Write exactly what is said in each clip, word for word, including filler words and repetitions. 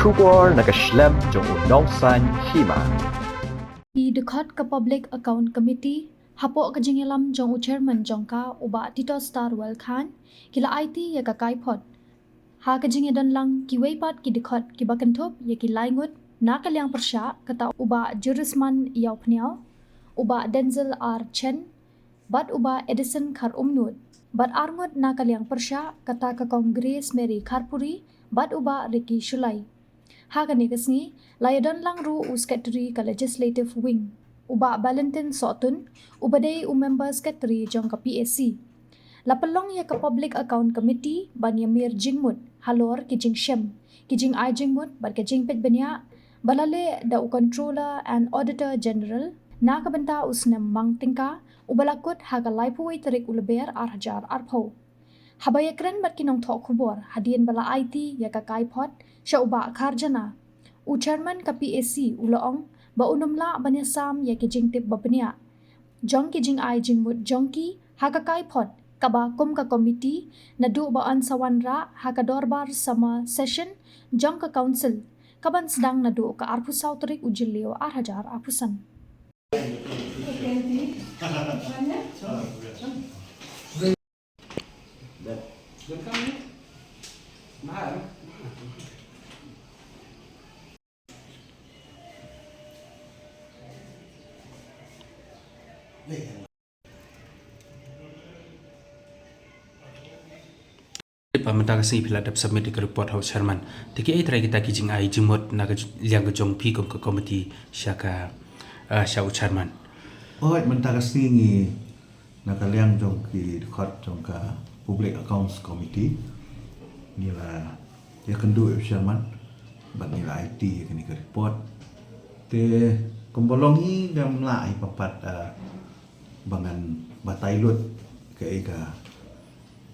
Khubor na ka shlem jong u nongsan hima. Ki dkhot ka Public Account Committee hapoh ka jingïalam jong u chairman jong ka, u Bah Tito Star Well Khan, ki la aiti ïa ka kaiphod ha ka jingïadon lang kiwei pat ki dkhot kiba kynthup ïa ki lai ngut na ka liang pyrshah, kata u Bah Jurisman Ïawphniaw, u Bah Denzel R Chen, bad u Bah Edison Kharumnud, bad ar ngut na ka liang pyrshah, kata ka Kong Grace Mary Kharpuri bad u Bah Ricky Shullai. Ha kane ka sngi la ïadon lang ruh u Secretary ka Legislative Wing, u Bah Valentine Sohtun, uba dei u Member Secretary jong ka P A C. La pynlong ïa ka Public Account Committee ban ïamir jingmut halor ki jingshem, ki jingai jingmut bad ka jingpeit bniah ba la leh da u Controller and Auditor General na ka bynta u snem mang tyngka, uba la kut ha ka laiphew wei tarik u Lber ar hajar arphew. Haba ïakren bad ki nongthoh khubor hadien ba la aiti ïa ka kaiphod sha u Bah Kharjana, u chairman ka P A C u la ong ba un ym lah ban ïasam ïa ki jingtip ba bniah jong ki jingai jingmut jong ki ha ka kaiphod, kaba kum ka komiti naduh ba yn sa wanrah ha ka dorbar summer session jong ka council, kaban sdang naduh ka arphew saw tarik u Jylliew ar hajar arphew san. Ba mynta ka sngi phi la dep submit ïa ka report ha u chairman. Te kiei trai kita ki jingai jingmut na ka j-, liang ka jong phi kum ka komiti sha ka, ah, sha u chairman? Oi, mynta ka sngi ngi na ka liang jong ki dkhot jong ka Public Accounts Committee ngi la ïakynduh ïa u chairman bad ngi la aiti ïa kane ka report. Te kumba long hi ngam lah hi papat, ah, ba ngan batai lut kaei ka,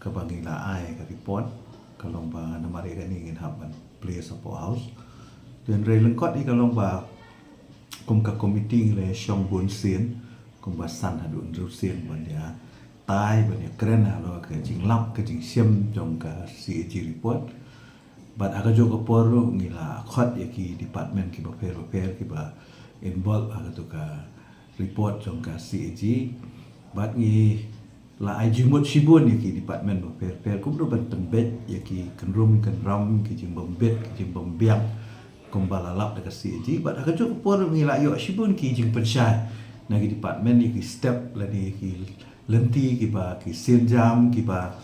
kaba ngi la ai ka report, ka long ba namar ïa kane ngin hap ban place hapoh House. Te hynrei lyngkot hi ka long ba kum ka komiti ngi la shong bun sien, kumba san haduh hynriew sien ban ïatai, ban ïakren halor ka jinglap ka jingshim jong ka C A G report. Bad ha kajuh ka por ruh ngi la khot ïa ki department kiba pher bapher kiba involve ha katu ka report jong ka C A G. Bad ngi la ai jingmut shibun ïa ki department bapher bapher kumno ban pynbeit ïa ki kynrum kynram, ki jingbym bit, ki jingbym biang kumba la lap da ka C A G. Bad ha kajuh ka por ruh ngi la ïoh shibun ki jingpynshai na ki department ïa ki step lane ïa ki lynti kiba, ki sienjam kiba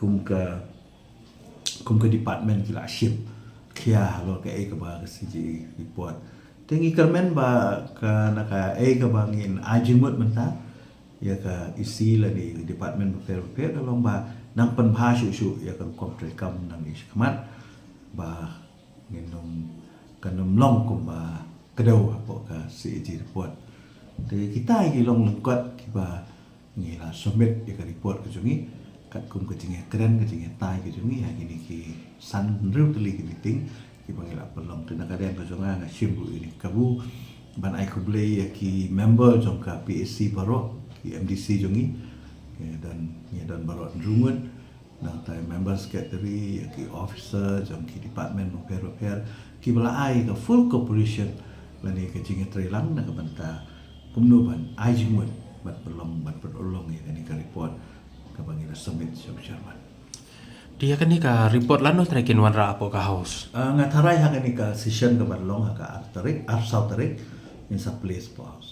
kum ka kum ka department ki la shim khia halor kaei kaba ka C A G report. Te ngi kyrmen ba ka na kaei kaba ngin ai jingmut mynta ïa ka E C lane ïa ka department bapher bapher ka long ba nang pynbha shuh shuh ïa ka rukom treikam nangne shakhmat ba ngin ym, kan ym long kumba kdew hapoh ka C A G report. Te kita ki long lyngkot kiba ngi la submit ïa ka report ka jong ngi katkum ka jingïakren, ka jingïatai ka jong ngi ha kine ki san hynriew tylli ki meeting kiba ngi la pynlong. Te na ka liang ka jong nga, nga shim ruh ïa kane ka kabu ban ai khublei ïa ki member jong ka P A C baroh, ki M D C jong ngi, ki don, ngi don baroh hynriew ngut. Nangta member secretary, ïa ki officer jong ki department bapher bapher kiba la ai ka full cooperation lane ka jingïatreilang na ka bynta kumno ban ai jingmut ban pynlong, ban pynurlong ïa kane ka report kaba ngi la submit sha u chairman. Te ïa kane ka report lano trai kin wanrah hapoh ka House? Ah, nga tharai ha kane ka session kaban long ha ka ar tarik, arphew saw tarik, ngin sa place hapoh House.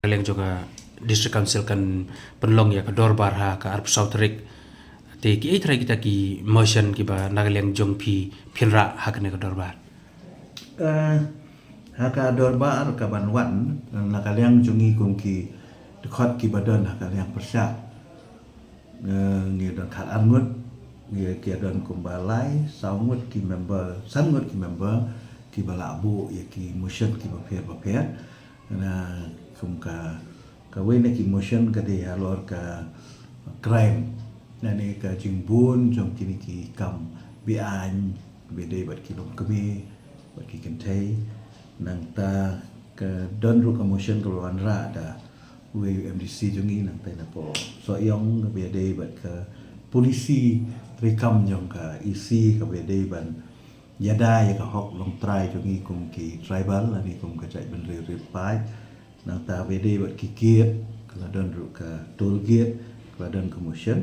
Ka liang jong ka District Council kan pynlong ïa ka dorbar ha ka arphew saw tarik. Te kiei trai kita ki motion kiba na ka liang jong phi phin rah ha kane ka dorbar? Eh, ha ka dorbar kaban wan na ka liang jong ngi kum ki dkhot kiba don ha ka liang pyrshah. Eh, ngi don khat ar ngut, ngi ki don kumba lai, saw ngut ki member, san ngut ki member kiba la buh ïa ki motion kiba pher bapher. Na kum ka, kawei na ki motion ka dei halor ka crime. Lane ka jingbun jong kine ki kam be-aiñ, ba dei bad ki longkmie bad ki kynthei. Nangta ka don ruh ka motion kaba wanrah da uwei u M D C jong ngi nangta napoh Sohiong, kaba dei bad ka policy treikam jong ka E C kaba dei ban ïada ïa ka hok longtrai jong ngi kum ki tribal lane kum ka jaitbynriew riewpaid. Nangta ba ïadei bad ki gate ka la don ruh ka toll gate, ka la don ka motion.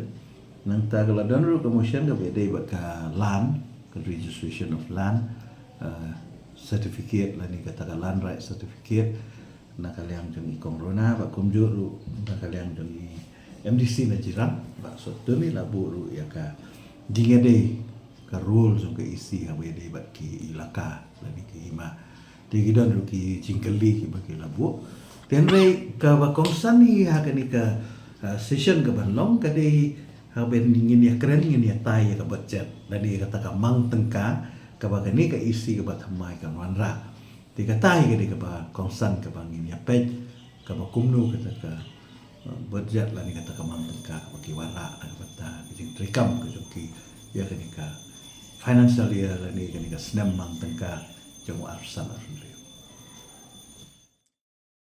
Nangta ka la don ruh ka motion kaba ïadei bad ka land, ka registration of land, uh, certificate lane kata ka land right certificate na ka liang jong i Kong Rona, bad kumjuh ruh na ka liang jong i M D C na Jirang, Bah Sottun, i la buh ruh ïa ka jingïadei ka role jong ka E C haba ïadei bad ki ilaka lane ki hima. Te ki don ruh ki jingkylli kiba ki la buh. Te hynrei kaba kongsan hi ha kane ka, uh, session kaban long ka dei haba ngin ïakren, ngin ïatai ïa ka budget lane ïa kata ka mang tyngka kaba kane ka E C kaba thymmai kan wanrah. Te kata hi ka dei kaba kongsan kaba ngin ïapeit, kaba kumno kata ka, uh, budget lane kata ka mang tyngka kaba ki wanrah na ka bynta ka jingtreikam ka jong ki ïa kane ka financial year lane kane ka snem mang tyngka jong u arphew san arphew hynriew.